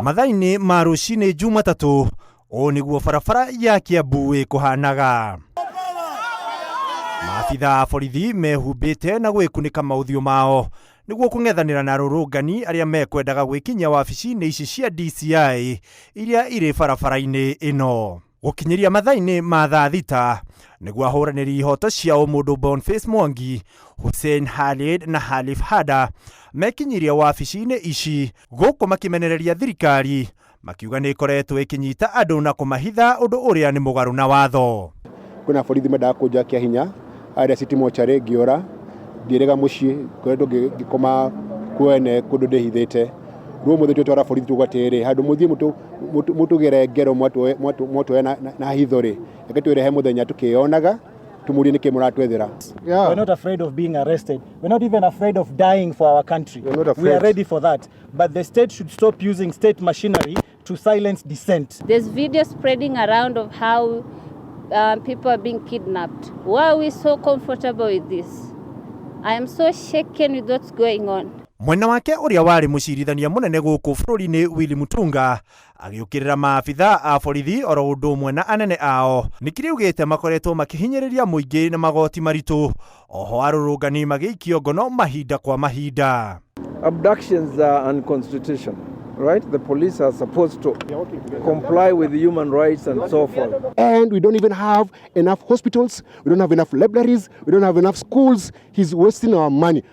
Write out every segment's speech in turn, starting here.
Mathaa-inĩ ma rũcinĩ Jumatatũ, ũũ nĩguo barabara ya Kiambu ĩkũhanaga. Maabitha a borithi mehumbĩte na gwĩkunĩka maũthiũ mao nĩguo kũng'ethanĩra na arũrũngani arĩa mekwendaga gwĩkinyia wabici-inĩ ici cia DCI iria irĩ barabara-inĩ ĩno. Gũkinyĩria mathaa-inĩ ma thaa thita nĩguo ahũranĩri ihoto cia ũmũndũ Boniface Mwangi, Hussein Khalid na Khalif Hada mekinyirie wabici-inĩ ici gũkũ makĩmenereria thirikari makiuga nĩ ĩkoretwo ĩkĩnyita andũ na kũmahitha ũndũ ũrĩa nĩ mũgarũ na watho. Kwĩna borithi mendaga kũnjoya kĩa hinya arĩa city mortuary ngĩũra ngĩrĩga mũciĩ ngoretwo ngĩkoma kwene kũndũ ndĩhithĩte. Rĩu ũmũthĩ twetwara borithi tuga atĩrĩrĩ handũ mũthiĩ mũtũgere ngero mwatuoya na hitho rĩ, reke twĩrehe mũthenya tũkĩyonaga tũmũrie nĩkĩ mũratwethera. Yeah. We're not afraid of being arrested. We're not even afraid of dying for our country. We're not We are afraid. ready for that. But the state should stop using state machinery to silence dissent. There's video spreading around of how people are being kidnapped. Why are we so comfortable with this? I am so shaken with what's going on. Mwena wake ũrĩa warĩ mũcirithania mũnene gũkũ bũrũri-inĩ Willy Mutunga agĩũkĩrĩra maabitha a borithi oro ũndũ ũmwe na anene ao nĩkĩrĩ augĩte makoretwo makĩhinyĩrĩria mũingĩ na magoti maritũ oho arũrũngani magĩikio ngono mahinda kwa mahinda. Abductions are unconstitutional, right? The police are supposed to comply with human rights and so forth. And we don't even have enough hospitals, we don't have enough libraries, we don't have enough schools. He's wasting our money.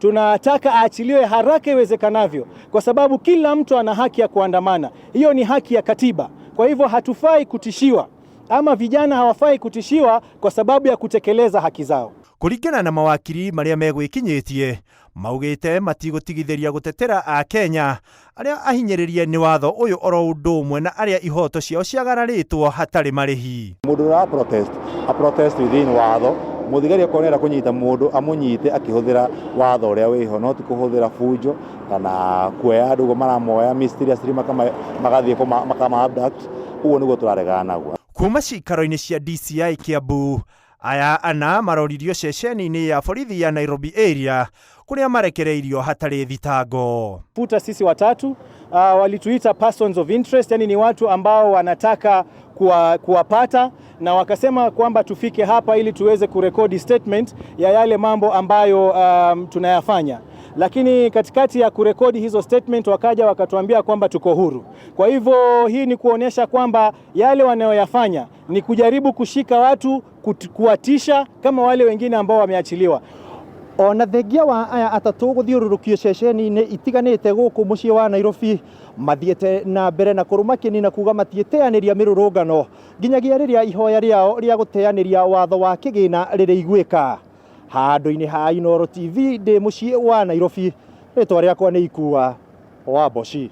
Tunataka aachiliwe haraka iwezekanavyo, kwa sababu kila mtu ana haki ya kuandamana. Hiyo ni haki ya katiba. Kwa hivyo hatufai kutishiwa, ama vijana hawafai kutishiwa kwa sababu ya kutekeleza haki zao. Kũringana na mawakiri marĩa megwĩkinyĩtie maugĩte matigũtigithĩria gũtetera Akenya arĩa ahinyĩrĩrie nĩ watho ũyũ oro ũndũ ũmwe na arĩa ihoto ciao ciagararĩtwo hatarĩ marĩhi. Mũndũ ũra protest a protest within watho mũthigari akorwo nĩarenda kũnyita mũndũ amũnyite akĩhũthĩra watho ũrĩa wĩho no ti kũhũthĩra bunjo kana kuoya andũ ũguo maramoya mysteriously magathiĩ makama abduct ũguo nĩguo tũraregana naguo. Kuma cikaro-inĩ cia DCI Kiambu aya ana maroririo ceceni-inĩ ya borithi ya Nairobi area kũrĩa marekereirio hatarĩ thitango. Futa sisi watatu walituita persons of interest, yani ni watu ambao wanataka kuwapata na wakasema kwamba tufike hapa ili tuweze kurekodi statement ya yale mambo ambayo tunayafanya. Lakini katikati ya kurekodi hizo statement wakaja wakatuambia kwamba tuko huru. Kwa hivyo hii ni kuonesha kwamba yale wanayoyafanya ni kujaribu kushika watu, kuwatisha kama wale wengine ambao wameachiliwa. Ona thengia wa aya atatũ gũthiũrũrũkio ceceni-inĩ itiganĩte gũkũ mũciĩ wa Nairobi mathiĩte na mbere na kũrũma kĩni na kuga matiĩteanĩria mĩrũrũngano nginyagia rĩrĩa ihoya rĩao rĩa gũteanĩria watho wa kĩgĩna rĩrĩiguĩka. Handũ-inĩ ha Inooro TV ndĩ mũciĩ wa Nairobi, rĩtwa rĩakwa nĩ Ikua wa Mboci.